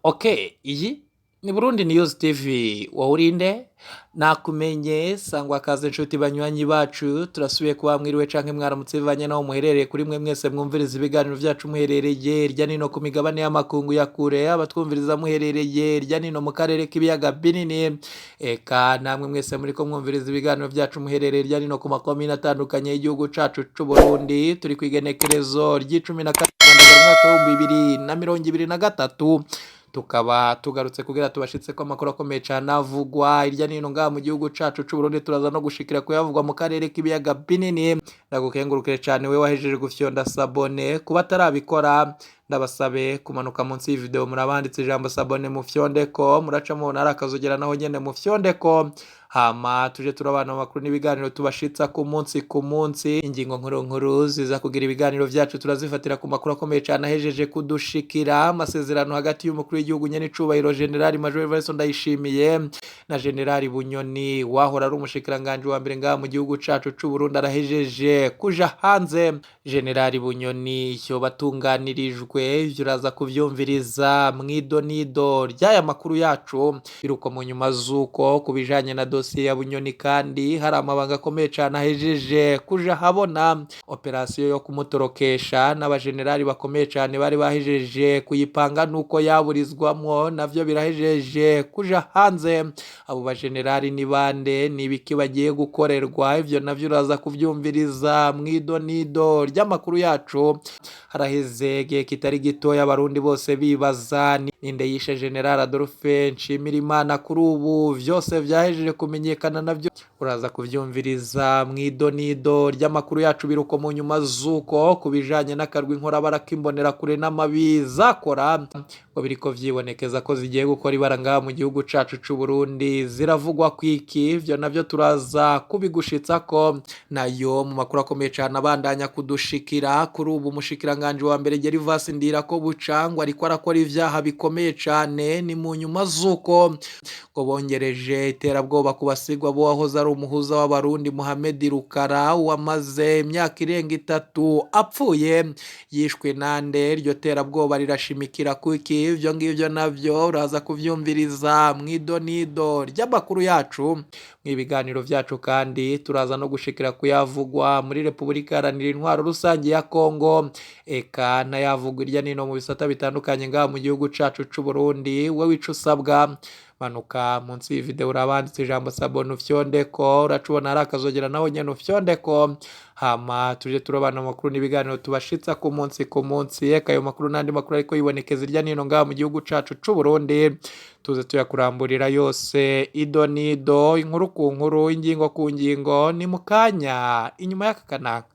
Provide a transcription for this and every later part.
Okay, iyi ni Burundi News TV. Wowe urinde nakumenye sangwa kaze nshuti banywanyi bacu, turasubiye kuba mwiriwe canke mwaramutse bivanye naho muherereye. Kuri mwe mwese mwumviriza ibiganiro vyacu muherereye hirya nino ku migabane y'amakungu ya kure, abatwumviriza muherereye hirya nino mu karere k'ibiyaga binini, eka namwe mwese muriko mwumviriza ibiganiro vyacu muherereye hirya nino ku makomine atandukanye y'igihugu cacu c'Uburundi. Turi kw'igenekerezo ry'icumi na kane umwaka w'2023, tukaba tugarutse kugira tubashitse ko amakuru akomeye cyane avugwa hirya nino ngaha mu gihugu cacu c'Uburundi. Turaza no gushikira kuyavugwa mu karere k'ibiyaga binini. Ndagukengurukire cyane we wahejeje gufyonda s'abonner. Kuba atarabikora, ndabasabe kumanuka munsi y'ivideo, murabanditse ijambo "s'abonner", mu fyondeko. Muraca mubona ari akazogera, naho nyene mu fyondeko, hama tuje turabana mu makuru n'ibiganiro tubashitsa ku munsi ku munsi. Ingingo nkuru nkuru ziza kugira ibiganiro vyacu turazifatira ku makuru akomeye cyane ahejeje kudushikira: amasezerano hagati y'umukuru w'igihugu nyene icubahiro General Major Evariste Ndayishimiye na General Bunyoni wahora ari umushikiranganji wa mbere ngaha mu gihugu cacu c'u Burundi arahejeje kuja hanze. General Bunyoni yobatunganirijwe, ivyo uraza kuvyumviriza mw'idonido ry'aya makuru yacu. Biruko mu nyuma z'uko ku bijanye na dosiye ya Bunyoni kandi hari amabanga akomeye cane ahejeje kuja habona. Operasiyo yo kumutorokesha n'abajenerali bakomeye cane bari bahejeje kuyipanga nuko yaburizwamwo, navyo birahejeje kuja hanze. Abo bajenerali ni bande? Ni ibiki bagiye gukorerwa? Ivyo navyo uraza kuvyumviriza mw'idonido ry'amakuru yacu. Haraheze igihe kitari gitoya Abarundi bose bibaza ninde yishe General Adolphe Nshimirimana. Kuri ubu vyose vyahejeje kumenyekana, navyo uraza kuvyumviriza mw'idonido ry'amakuru yacu. Biruko mu nyuma z'uko ku bijanye n'akarwi inkorabara k'imbonerakure n'amabi zakora, ngo biriko vyibonekeza ko zigiye gukora ibara ngaha mu gihugu cacu c'u Burundi, ziravugwa kwiki? Ivyo navyo turaza kubigushitsako. Nayo mu makuru akomeye cane abandanya kudushikira kuri ubu, umushikiranganji wa mbere Gervas Ndirakobuca ngo ariko arakora ivyaha bikomeye cane. Ni mu nyuma z'uko ngo bongereje iterabwoba ku basigwa bo wahoze ari umuhuza w'Abarundi Mohamed Rukara, wamaze imyaka irenga 3 apfuye. Yishwe nande? Iryo terabwoba rirashimikira kuki? Ivyo ngivyo navyo uraza kuvyumviriza mw'idonido ry'amakuru yacu. Mw'ibiganiro vyacu kandi turaza no gushikira kuyavugwa muri Repubulika Iharanira Intwaro Rusange ya Kongo, eka n'ayavugwa irya nino mu bisata bitandukanye ngaha mu gihugu cacu c'u Burundi. We wica usabwa, manuka munsi y'ivideo, urabanditse ijambo "s'abonner", ufyondeko. Uraca ubona hari akazogera, naho nyene ufyondeko, hama tuje turabana amakuru n'ibiganiro tubashitsa ku munsi ku munsi. Eka ayo makuru n'andi makuru ariko yibonekeza irya nino ngaha mu gihugu cacu c'u Burundi, tuze tuyakuramburira yose ido nido, inkuru ku nkuru, ingingo ku ngingo. Ni mu kanya inyuma y'aka kanaka.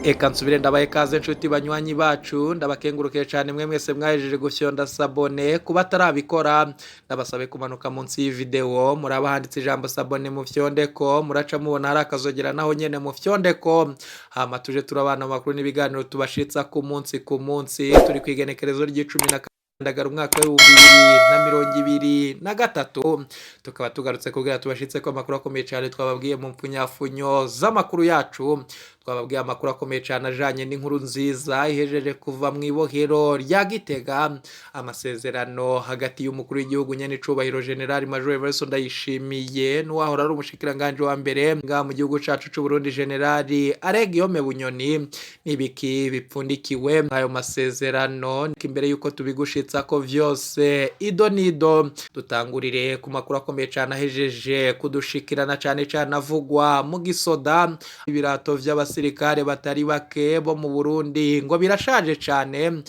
Eka nsubire ndabaye kaze nshuti banywanyi bacu, ndabakengurukiye cyane mwe mwese mwahejeje gufyonda s'abonner. Kuba atarabikora, ndabasabe kumanuka munsi y'ivideo, muraba handitse ijambo "s'abonner", mu fyondeko. Muraca mubona hari akazogera, naho nyene mu fyondeko, hama tuje turabana amakuru n'ibiganiro tubashitsa ku munsi ku munsi. Turi kw'igenekerezo ry'icumi na ndagara umwaka w'2023, tukaba tugarutse kugira tubashitse ko amakuru akomeye cyane twababwiye mu mpfunyafunyo z'amakuru yacu. Twababwiye amakuru akomeye cyane ajanye n'inkuru nziza ihejeje kuva mu ibohero rya Gitega: amasezerano hagati y'umukuru w'igihugu nyene icubahiro General Major Evariste Ndayishimiye n'uwahora ari umushikiranganji wa mbere ngaha mu gihugu cacu c'u Burundi General Alain Bunyoni. N'ibiki bipfundikiwe ayo masezerano? Imbere yuko tubigushitsa ko vyose ido nido, dutangurire ku makuru akomeye cyane ahejeje kudushikirana, cyane cyane avugwa mu gisoda. Ibirato vy'abasirikare batari bake bo mu Burundi ngo birashaje cyane,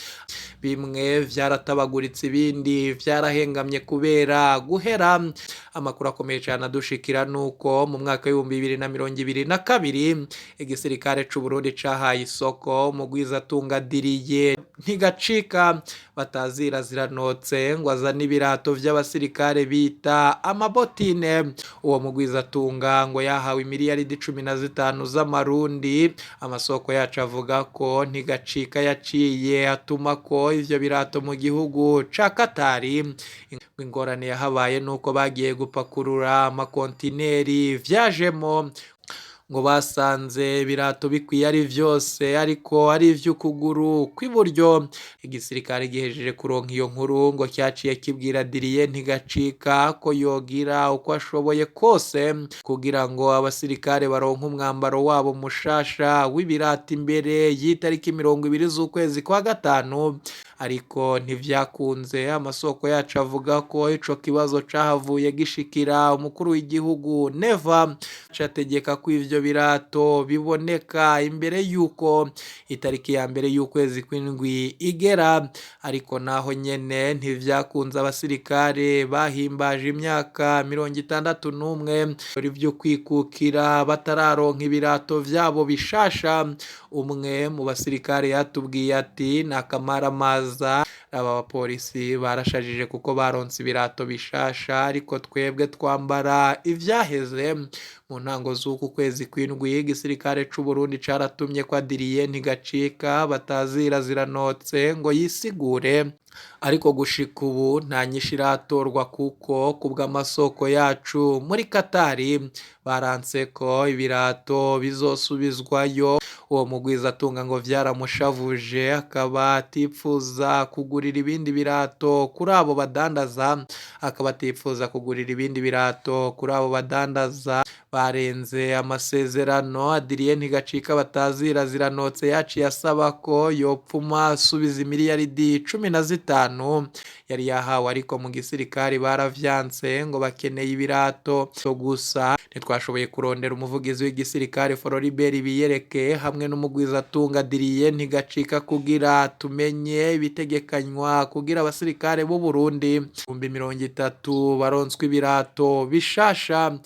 bimwe vyaratabaguritse, ibindi vyarahengamye kubera guhera. Amakuru akomeye cyane adushikira nuko mu mwaka w'2022 igisirikare c'u Burundi cahaye isoko umugwizatunga Diriye Ntigacika batazira ziranotse ngo azane ibirato vy'abasirikare bita amabotine. Uwo mugwizatunga ngo yahawe imiliyaridi 15 z'amarundi. Amasoko yacu avuga ko Ntigacika yaciye atuma ko ivyo birato mu gihugu ca Katari. Ingorane yahabaye nuko bagiye gupakurura amakontineri vyajemo. Ngo basanze ibirato bikwiye ari vyose, ariko ari ivy'ukuguru kw'iburyo. Igisirikare gihejeje kuronka iyo nkuru, ngo cyaciye kibwira Adrien Ntigacika ko yogira uko ashoboye kose kugira ngo abasirikare baronke umwambaro wabo mushasha w'ibirato imbere y'itariki 20 z'ukwezi kwa gatanu, ariko ntivyakunze. Amasoko yacu avuga ko ico kibazo cahavuye gishikira umukuru w'igihugu Neva, ategeka ko ivyo birato biboneka imbere y'uko itariki ya mbere y'ukwezi kw'indwi igera, ariko naho nyene ntivyakunze. Abasirikare bahimbaje imyaka 61 vyo kwikukira batararonka ibirato vyabo bishasha. Umwe mu basirikare yatubwiye ati: "Ni akamaramaza, aba bapolisi barashajije kuko baronse ibirato bishasha, ariko twebwe twambara ivyaheze." Mu ntango z'uku kwezi kw'indwi, igisirikare c'u Burundi caratumye ko Adrien Ntigacika batazira ziranotse ngo yisigure, ariko gushika ubu nta nyishu iratorwa, kuko kubw'amasoko yacu muri Katari baranse ko ibirato bizosubizwayo. Uwo mugwizatunga ngo vyaramushavuje, akaba atipfuza kugurira ibindi birato kuri abo badandaza, akaba atipfuza kugurira ibindi birato kuri abo badandaza barenze amasezerano. Adrien Ntigacika batazira ziranotse yaciye asaba ko yopfuma asubiza imiliyaridi 15 yari yahawe, ariko mu gisirikare baravyanse, ngo bakeneye ibirato gusa. Ntitwashoboye kurondera umuvugizi w'igisirikare Floribert Biyereke hamwe n'umugwizatunga Adrien Ntigacika kugira tumenye ibitegekanywa kugira abasirikare b'u Burundi 30,000 baronswe ibirato bishasha.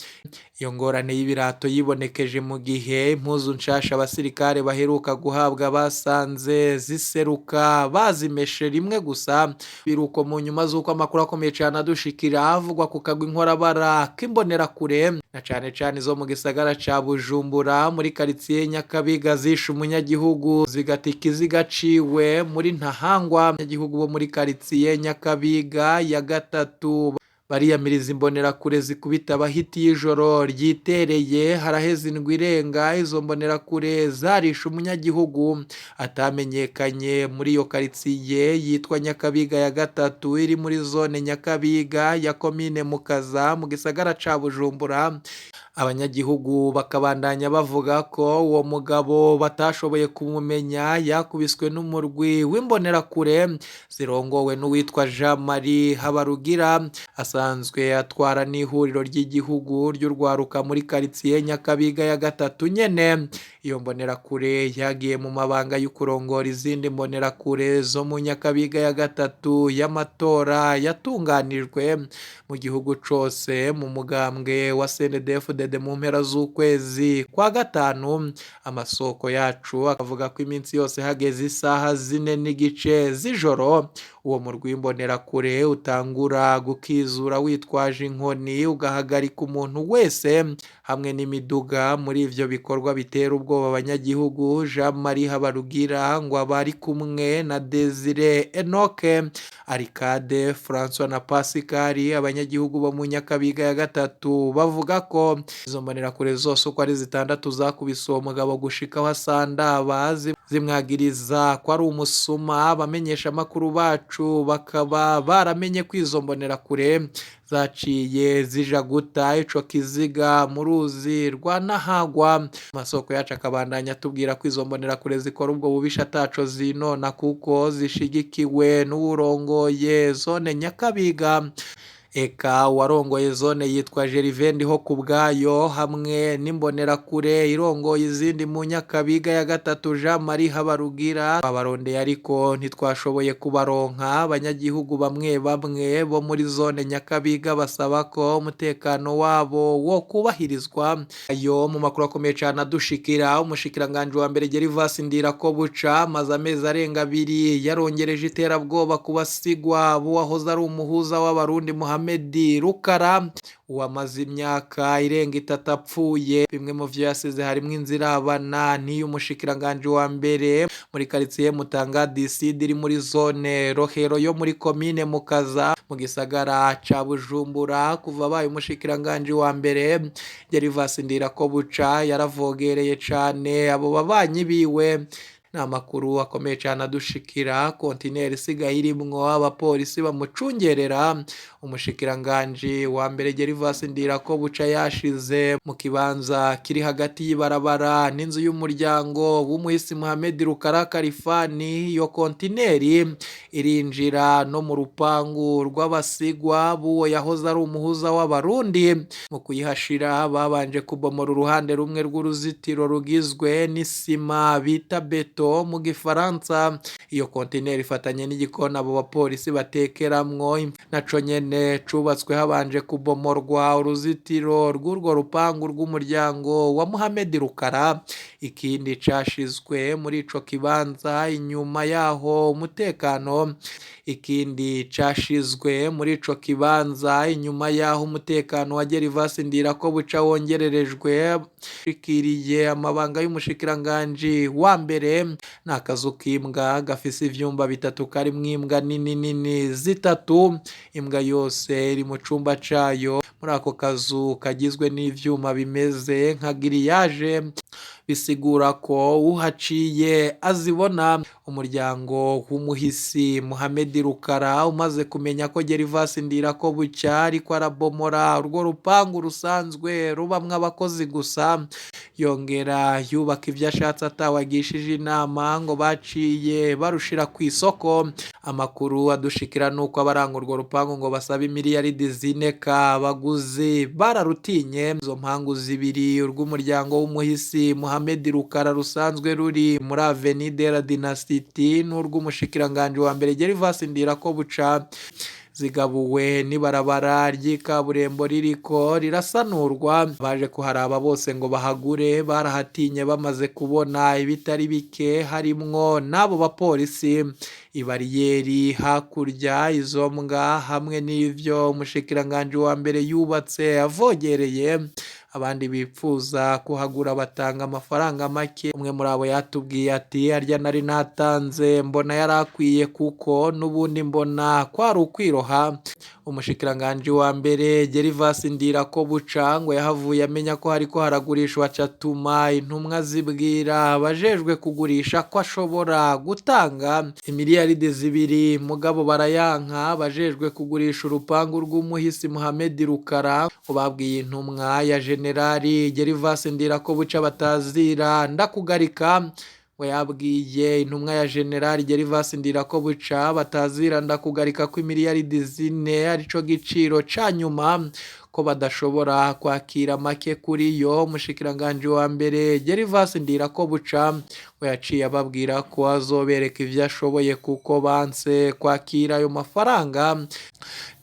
Iyo ngorane y'ibirato yibonekeje mu gihe impuzu nshasha abasirikare baheruka guhabwa basanze ziseruka bazimeshe rimwe gusa. Biruko mu nyuma z'uko amakuru akomeye cane adushikira avugwa ku kagwi inkorabara k'imbonerakure, na cane cane izo mu gisagara ca Bujumbura muri karitsiye Nyakabiga, zishe umunyagihugu zigata ikiziga ciwe muri Ntahangwa. Abanyagihugu bo muri karitsiye Nyakabiga ya gatatu bariyamiriza imbonerakure zikubita abahiti y'ijoro ryitereye. Haraheze indwi irenga izo mbonerakure zarishe umunyagihugu atamenyekanye muri iyo karitsiye yitwa Nyakabiga ya gatatu, iri muri zone Nyakabiga ya komine Mukaza mu gisagara ca Bujumbura. Abanyagihugu bakabandanya bavuga ko uwo mugabo batashoboye kumumenya, yakubiswe n'umurwi w'imbonerakure zirongowe n'uwitwa Jean Marie Habarugira, asanzwe atwara n'ihuriro ry'igihugu ry'urwaruka muri karitsiye Nyakabiga ya gatatu nyene. Iyo mbonerakure yagiye mu mabanga y'ukurongora izindi mbonerakure zo mu Nyakabiga ya gatatu y'amatora yatunganijwe mu gihugu cose mu mugambwe wa CNDD-FDD mu mpera z'ukwezi kwa gatanu. Amasoko yacu akavuga ko iminsi yose hageze isaha 4:15 z'ijoro, uwo murwi w'imbonerakure utangura gukizura witwaje inkoni, ugahagarika umuntu wese hamwe n'imiduga. Muri ivyo bikorwa bitera ubwoba abanyagihugu, Jean Marie Habarugira ngo aba ari kumwe na Desire Enoke, Arikade François na Pascal. Abanyagihugu bo mu Nyakabiga ya gatatu bavuga ko izo mbonerakure zose uko ari zitandatu zakubise uwo mugabo gushika aho asandaba, zimwagiriza ko ari umusuma. Abamenyesha amakuru bacu bakaba baramenye ko izo mbonerakure zaciye zija guta ico kiziga mu ruzi rwa Ntahangwa. Amasoko yacu akabandanya atubwira ko izo mbonerakure zikora ubwo bubisha ataco zinona, kuko zishigikiwe n'uwurongoye zone Nyakabiga. Eka uwarongoye zone yitwa Gervais Ndihokubwayo hamwe n'imbonerakure irongoye izindi mu Nyakabiga ya gatatu Jean Marie Habarugira. Twabarondeye ariko ntitwashoboye kubaronka. Abanyagihugu bamwe bamwe bo muri zone Nyakabiga basaba ko umutekano wabo wo kubahirizwa. Ayo mu makuru akomeye cane adushikira, umushikiranganji wa mbere Gervas Ndirakobuca amaze amezi arenga abiri yarongereje iterabwoba ku basigwa b'uwahoze ari umuhuza w'abarundi Mohamed Muhamedi Rukara, uwamaze imyaka irenga 3 apfuye. Bimwe mu vyo yasize harimwo inzirabana n'iy'umushikiranganji wa mbere muri karitsiye Mutanga DC iri muri zone Rohero yo muri komine Mukaza mu gisagara ca Bujumbura. Kuva abaye umushikiranganji wa mbere, Gervas Ndirakobuca yaravogereye cane abo babanyi biwe. Ni amakuru akomeye cane adushikira. Kontineri isigaye irimwo abapolisi bamucungerera. Umushikiranganji wa mbere Gervas Ndirakobuca yashize mu kibanza kiri hagati y'ibarabara n'inzu y'umuryango w'umuhisi Muhamedi Rukara Kalifani. Iyo kontineri irinjira no mu rupangu rw'abasigwa b'uwo yahoze ari umuhuza w'Abarundi. Mu kuyihashira babanje kubomora uruhande rumwe rw'uruzitiro rugizwe n'isima bita beto mu gifaransa. Iyo kontineri ifatanye n'igikoni abo bapolisi batekeramwo, naco nyene cubatswe habanje kubomorwa uruzitiro rw'urwo rupangu rw'umuryango wa Muhamedi Rukara. Ikindi cashizwe muri ico kibanza inyuma yaho umutekano ikindi cashizwe muri ico kibanza inyuma yaho umutekano wa Gervas Ndirakobuca wongererejwe shikiriye amabanga y'umushikiranganji wa mbere. Ni akazu k'imbwa gafise ivyumba bitatu karimwo imbwa nini nini zitatu, imbwa yose iri mu cumba cayo. Muri ako kazu kagizwe n'ivyuma bimeze nka giriyaje, bisigura ko uhaciye azibona. Umuryango w'umuhisi Muhamedi Rukara umaze kumenya ko Gervas Ndirakobuca ariko arabomora urwo rupangu rusanzwe rubamwo abakozi gusa, yongera yubaka ivyo ashatse atawagishije inama, ngo baciye barushira ku isoko. Amakuru adushikira nuko abaranga urwo rupangu ngo basaba imiliyaridi zineka, abaguzi bararutinye. Izo mpangu zibiri, urw'umuryango w'umuhisi Muhamedi Rukara rusanzwe ruri muri Avenue de la Dynastie n'urw'umushikiranganji wa mbere Gervas Ndirakobuca, zigabuwe n'ibarabara ry'ikaburimbo ririko rirasanurwa. Baje kuharaba bose ngo bahagure barahatinye bamaze kubona ibitari bike, harimwo n'abo bapolisi, ibariyeri hakurya, izo mbwa hamwe n'ivyo umushikiranganji wa mbere yubatse avogereye. Abandi bipfuza kuhagura batanga amafaranga make. Umwe muri abo yatubwiye ati: "Arya nari natanze mbona yarakwiye, kuko n'ubundi mbona kwari ukwiroha." Umushikiranganji wa mbere Gervas Ndirakobuca ngo yahavuye amenya ko hariko haragurishwa, acatuma intumwa zibwira abajejwe kugurisha ko ashobora gutanga imiliyaridi 2, mugabo barayanka. Abajejwe kugurisha urupangu rw'umuhisi Muhamedi Rukara ngo babwiye intumwa ya Generali Gervas Ndirakobuca batazira Ndakugarika, ngo yabwiye intumwa ya Generali Gervas Ndirakobuca batazira Ndakugarika ko imiliyaridi 4 arico giciro ca nyuma, ko badashobora kwakira make kuri yo. Umushikiranganji wa mbere Gervas Ndirakobuca ngo yaciye ababwira ko azobereka ivyo ashoboye kuko banse kwakira ayo mafaranga.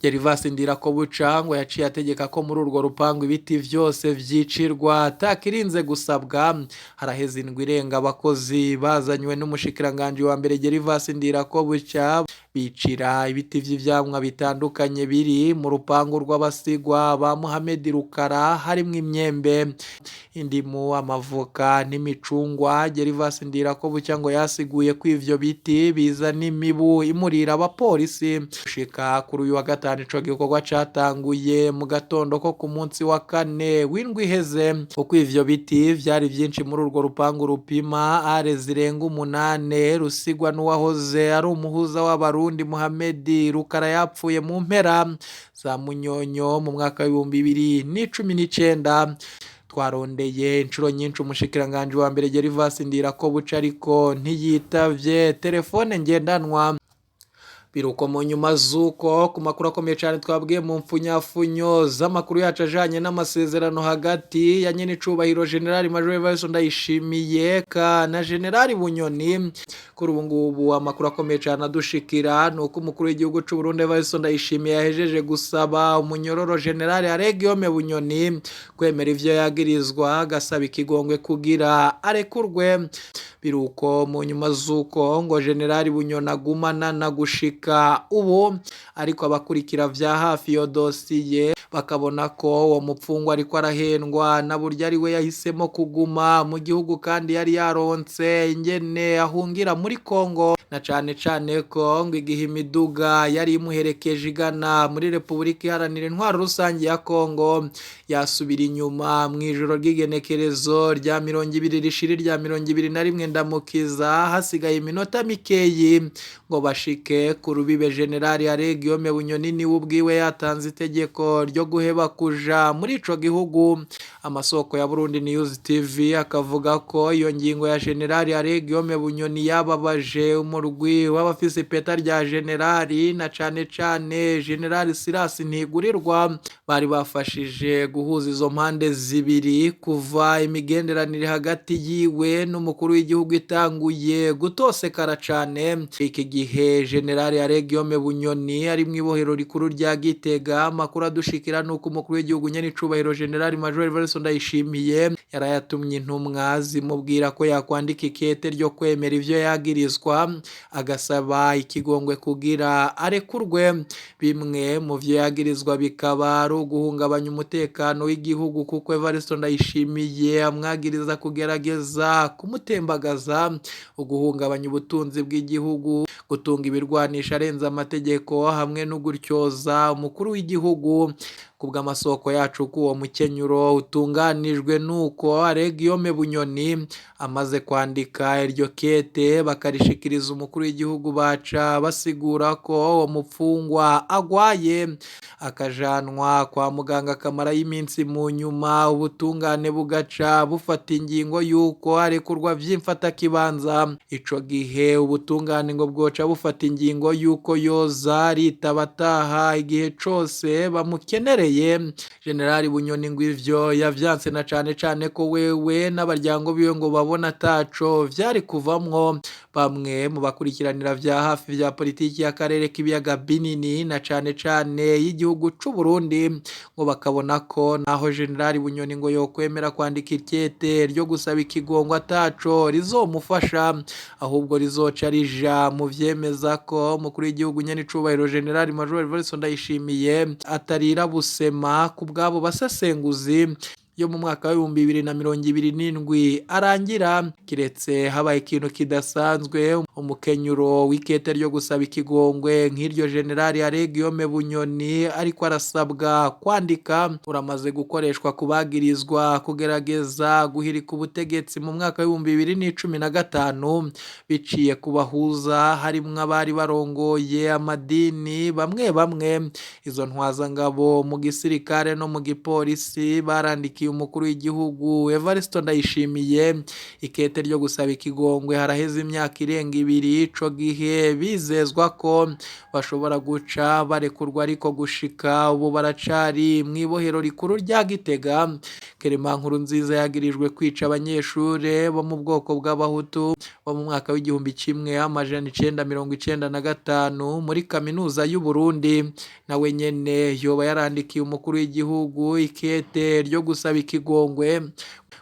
Gervas Ndirakobuca ngo yaciye ategeka ko muri urwo rupangu ibiti vyose vyicirwa atakirinze gusabwa. Haraheze indwi irenga abakozi bazanywe n'umushikiranganji wa mbere Gervas Ndirakobuca bicira ibiti vy'ivyamwa bitandukanye biri mu rupangu rw'abasigwa ba Muhamedi Rukara, harimwo imyembe, indimu, amavoka n'imicungwa. Gervas Ndirakobuca ngo yasiguye ko ivyo biti bizana imibu imurira abapolisi. Gushika kuri uyu wa gatanu ico gikorwa catanguye mu gatondo ko ku munsi wa kane w'indwi iheze, kuko ivyo biti vyari vyinshi muri urwo rupangu rupima are zirenga 8, rusigwa n'uwahoze ari umuhuza w'Abarundi Muhamedi Rukara yapfuye mu mpera za Munyonyo mu mwaka w'2019. Twarondeye inshuro nyinshi umushikiranganji wa mbere Gervas Ndirakobuca ariko ntiyitavye telefone ngendanwa. Biruko mu nyuma z'uko ku makuru akomeye cyane twabwiye mu mfunyafunyo z'amakuru yacu ajanye n'amasezerano hagati ya nyenicubahiro General Major Evariste Ndayishimiye ka na General Bunyoni. Kuri ubu ngubu amakuru akomeye cyane adushikira ni uko umukuru w'igihugu c'u Burundi Evariste Ndayishimiye yahejeje gusaba umunyororo General Alain Guillaume Bunyoni kwemera ivyo yagirizwa, agasaba ikigongwe kugira arekurwe. Biruko mu nyuma z'uko ngo General Bunyoni agumana na gushika Gushika ubu ariko abakurikira vya hafi iyo dosiye bakabona ko uwo mupfungwa ariko arahendwa na buryo ari we yahisemo kuguma mu gihugu kandi yari yaronse ingene ahungira muri Kongo, na cane cane ko ngo igihe imiduga yari imuherekeje igana muri Repubulika Iharanira Intwaro Rusange ya Kongo yasubira inyuma mu ijoro ry'igenekerezo rya 20 rishira rya 21 Ndamukiza, hasigaye iminota mikeyi ngo bashike ku rubibe. Generali Alain Guillaume Bunyoni niwe ubwiwe yatanze itegeko ryo guheba kuja muri ico gihugu. Amasoko ya Burundi News TV akavuga ko iyo ngingo ya Generali Alain Guillaume Bunyoni yababaje umurwi w'abafise ipeta rya generali, na cane cane Generali Silas Ntigurirwa, bari bafashije guhuza izo mpande zibiri kuva imigenderanire hagati yiwe n'umukuru w'igihugu itanguye gutosekara cane. Iki gihe Generali Alain Guillaume Bunyoni ari mu ibohero rikuru rya Gitega. Amakuru adushikira nuko umukuru w'igihugu nyenicubahiro Generali Major Evariste Ndayishimiye yarayatumye intumwa zimubwira ko yakwandika ikete ryo kwemera ivyo yagirizwa, agasaba ikigongwe kugira arekurwe. Bimwe mu vyo yagirizwa bikaba ari uguhungabanya umutekano w'igihugu, kuko Evariste Ndayishimiye amwagiriza kugerageza kumutembagaza, uguhungabanya ubutunzi bw'igihugu, gutunga ibirwanisho arenze amategeko, hamwe no gutyoza umukuru w'igihugu. Kubw'amasoko yacu ko uwo mukenyuro utunganijwe nuko Alain Guillaume Bunyoni amaze kwandika iryo kete bakarishikiriza umukuru w'igihugu, baca basigura ko uwo mupfungwa agwaye akajanwa kwa muganga akamarayo iminsi, mu nyuma ubutungane bugaca bufata ingingo y'uko arekurwa vy'imfatakibanza. Ico gihe ubutungane ngo bwoca bufata ingingo y'uko yoza aritaba ataha igihe cose bamukenereye. Generali Bunyoni ngo ivyo yavyanse, na cane cane ko wewe n'abaryango biwe ngo babona ataco vyari kuvamwo. Bamwe mu bakurikiranira vya hafi vya politiki y'akarere k'ibiyaga binini, na cane cane y'igihugu c'u Burundi, ngo bakabona ko naho Generali Bunyoni ngo yokwemera kwandika ikete ryo gusaba ikigongwe ataco rizomufasha, ahubwo rizoca rija mu vyemeza ko umukuru w'igihugu nyenicubahiro Generali Major Evariste Ndayishimiye atarira busema. Ku bw'abo basesenguzi, yo mu mwaka w'2027 arangira, kiretse habaye ikintu kidasanzwe, umukenyuro w'ikete ryo gusaba ikigongwe nk'iryo Generali Alain Guillaume Bunyoni ariko arasabwa kwandika uramaze gukoreshwa kubagirizwa kugerageza guhirika ubutegetsi mu mwaka w'2015 biciye kubahuza, harimwo abari barongoye amadini bamwe bamwe. Izo ntwazangabo mu gisirikare no mu gipolisi barandikiye umukuru w'igihugu Evariste Ndayishimiye ikete ryo gusaba ikigongwe haraheze imyaka irenga 2. Ico gihe bizezwa ko bashobora guca barekurwa, ariko gushika ubu baracari mw'ibohero rikuru rya Gitega. Clement Nkurunziza yagirijwe kwica abanyeshure bo mu bwoko bw'abahutu bo mu mwaka w'1995 muri kaminuza y'u Burundi, nawe nyene yoba yarandikiye umukuru w'igihugu ikete ryo gusaba ikigongwe.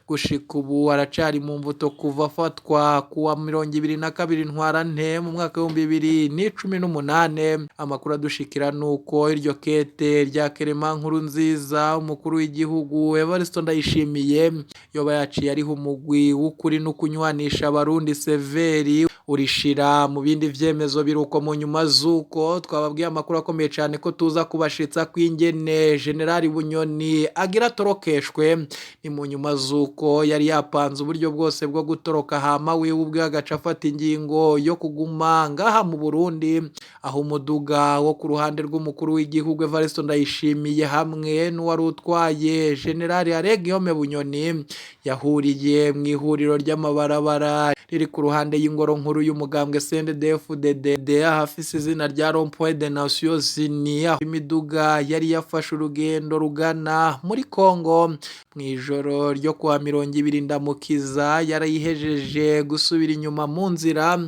Gushika ubu aracari mu mvuto kuva afatwa kuwa 22 Ntwarante mu mwaka w'2018. Amakuru adushikira nuko iryo kete rya Clement Nkurunziza umukuru w'igihugu Evariste Ndayishimiye yoba yaciye ariho umugwi w'ukuri n'ukunywanisha abarundi Severi urishira mu bindi vyemezo. Biruko mu nyuma z'uko twababwiye amakuru akomeye cane ko tuza kubashitsa kw'ingene Generali Bunyoni agira atorokeshwe, ni mu nyuma z'uko yari yapanze uburyo bwose bwo gutoroka, hama wiwe ubwe agaca afata ingingo yo kuguma ngaha mu Burundi, aho umuduga wo ku ruhande rw'umukuru w'igihugu Evariste Ndayishimiye hamwe n'uwari utwaye Generali Alain Guillaume Bunyoni yahuriye mu ihuriro ry'amabarabara riri ku ruhande y'ingoro nkuru y'umugambwe CNDD-FDD ahafise izina rya Rond-Point des Nations Unies, aho imiduga yari yafashe urugendo rugana muri Congo. Mw'ijoro ryo kuwa 20 Ndamukiza yarayihejeje gusubira inyuma mu nzira.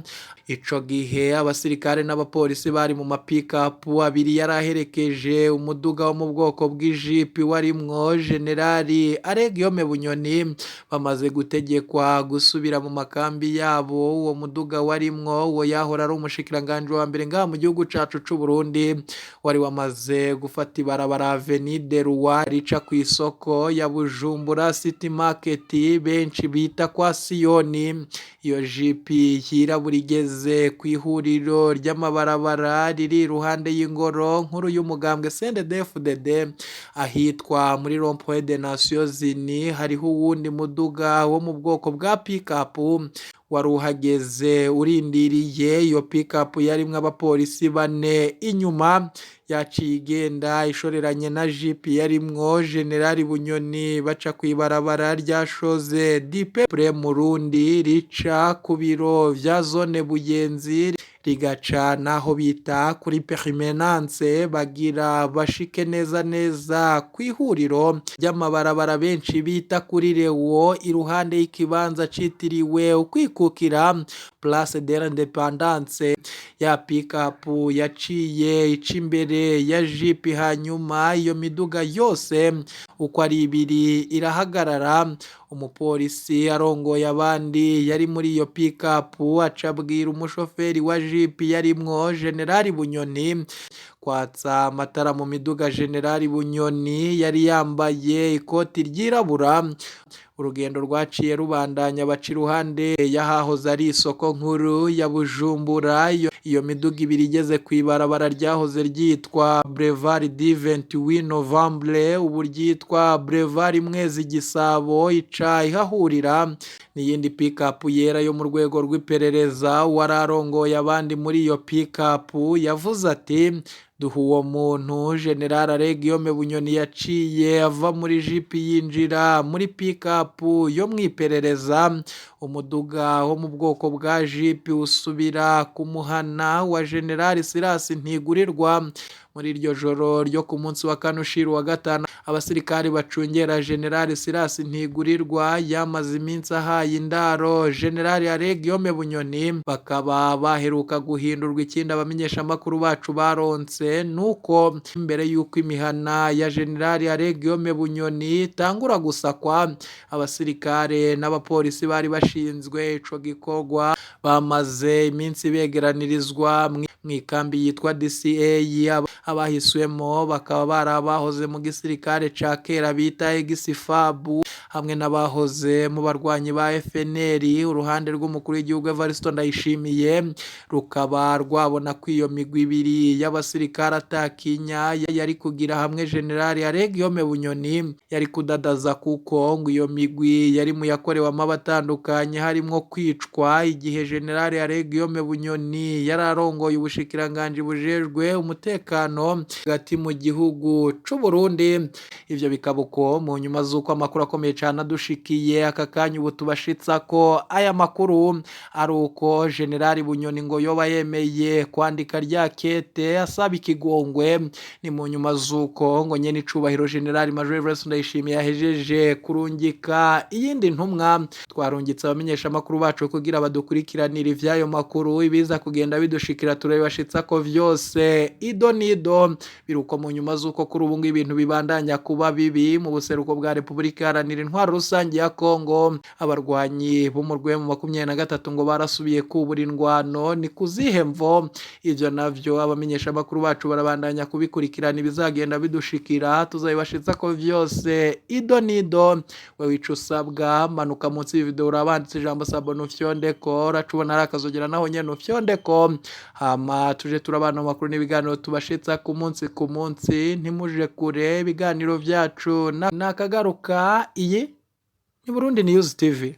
Ico gihe abasirikare n'abapolisi bari mu mapikapu abiri yaraherekeje umuduga wo mu bwoko bw'ijipi warimwo Generali Alain Guillaume Bunyoni, bamaze gutegekwa gusubira mu makambi yabo. Uwo muduga warimwo uwo yahora ari umushikiranganji wa mbere ngaha mu gihugu cacu c'u Burundi, wari wamaze gufata ibarabara Avenue de Roi rica kw'isoko ya Bujumbura City Market, benshi bita kwa Siyoni. Iyo jipi yirabura igeze kw'ihuriro ry'amabarabara riri iruhande y'ingoro nkuru y'umugambwe CNDD-FDD, ahitwa muri Rond-Point des Nations Unies, hariho uwundi muduga wo mu bwoko bwa pick-up wari uhageze urindiriye. Iyo pick-up yarimwo abapolisi bane inyuma, yaciye igenda ishoreranye na jipi yarimwo Generali Bunyoni, baca kw'ibarabara rya Chaussée du Peuple Murundi rica ku biro vya zone Buyenzi, rigaca n'aho bita kuri Permanence, bagira bashike neza neza kw'ihuriro ry'amabarabara benshi bita kuri Lewo, iruhande y'ikibanza citiriwe ukwikukira, Place de l'Indépendance. Ya pick-up yaciye ica imbere ya jipi, hanyuma iyo miduga yose uko ari ibiri irahagarara. Umupolisi arongoye abandi yari muri iyo pick-up aca abwira umushoferi wa jipi yarimwo Generali Bunyoni kwatsa amatara mu miduga. Generali Bunyoni yari yambaye ikoti ryirabura. Urugendo rwaciye rubandanya, baca iruhande y'ahahoze ari isoko nkuru ya Bujumbura. Iyo miduga ibiri igeze kw'ibarabara ryahoze ryitwa Boulevard du 28 Novembre, ubu ryitwa Boulevard Mwezi Gisabo, ica ihahurira n'iyindi pick-up yera yo mu rwego rw'iperereza. Uwari arongoye abandi muri iyo pick-up yavuze ati: "Duha uwo muntu." General Alain Guillaume Bunyoni yaciye ava muri jipi yinjira muri pick-up yo mu iperereza. Umuduga wo mu bwoko bwa jipi usubira ku muhana wa General Silas Ntigurirwa. Muri iryo joro ryo ku munsi wa kane ushira uwa gatanu, abasirikari bacungera General Silas Ntigurirwa yamaze iminsi ahaye indaro General Alain Guillaume Bunyoni bakaba baheruka guhindurwa. Ikindi abamenyeshamakuru bacu baronse nuko mbere y'uko imihana ya General Alain Guillaume Bunyoni itangura gusakwa, abasirikare n'abapolisi bari bashinzwe ico gikorwa bamaze iminsi begeranirizwa mu ikambi yitwa DCA. Abahiswemo bakaba bari abahoze mu gisirikare ca kera bita Ex-FAB hamwe n'abahoze mu barwanyi ba FNL. Uruhande rw'umukuru w'igihugu Evariste Ndayishimiye rukaba rwabona ko iyo migwi ibiri y'abasirikare atakinya yari kugira hamwe General Alain Guillaume Bunyoni yari kudadaza, kuko ngo iyo migwi yari mu yakorewemo abatandukanye, harimwo kwicwa igihe General Alain Guillaume Bunyoni yari arongoye ubushikiranganji bujejwe umutekano hagati mu gihugu c'u Burundi. Ivyo bikaba uko mu nyuma z'uko amakuru akomeye cane adushikiye aka kanya ubu tubashitsa ko aya makuru ari uko General Bunyoni ngo yoba yemeye kwandika rya kete asaba ikigongwe. Ni mu nyuma z'uko ngo nyene icubahiro General Major Evariste Ndayishimiye yahejeje kurungika iyindi ntumwa. Twarungitse abamenyeshamakuru bacu kugira badukurikiranire ivy'ayo makuru. Ibiza kugenda bidushikira turabibashitsa ko vyose ido nido. Biruko mu nyuma z'uko kuri ubu ngubu ibintu bibandanya kuba bibi mu buseruko bwa Repubulika Iharanira Intwaro Rusange ya Kongo. Abarwanyi b'umurwi mu 23 ngo barasubiye kubura indwano. Ni kuzihe mvo? Ivyo navyo abamenyeshamakuru bacu barabandanya kubikurikirana. Ibizagenda bidushikira tuzabibashitsa ko vyose ido nido. Wewe ico usabwa, manuka munsi y'ivideo urabanditse ijambo "s'abonner", ufyondeko. Uraca ubona ari akazogera, naho nyene ufyondeko, hama tuje turabana mu makuru n'ibiganiro tubashitsa ku munsi ku munsi. Ntimuje kure, ibiganiro vyacu nakagaruka. Iyi ni Burundi News TV.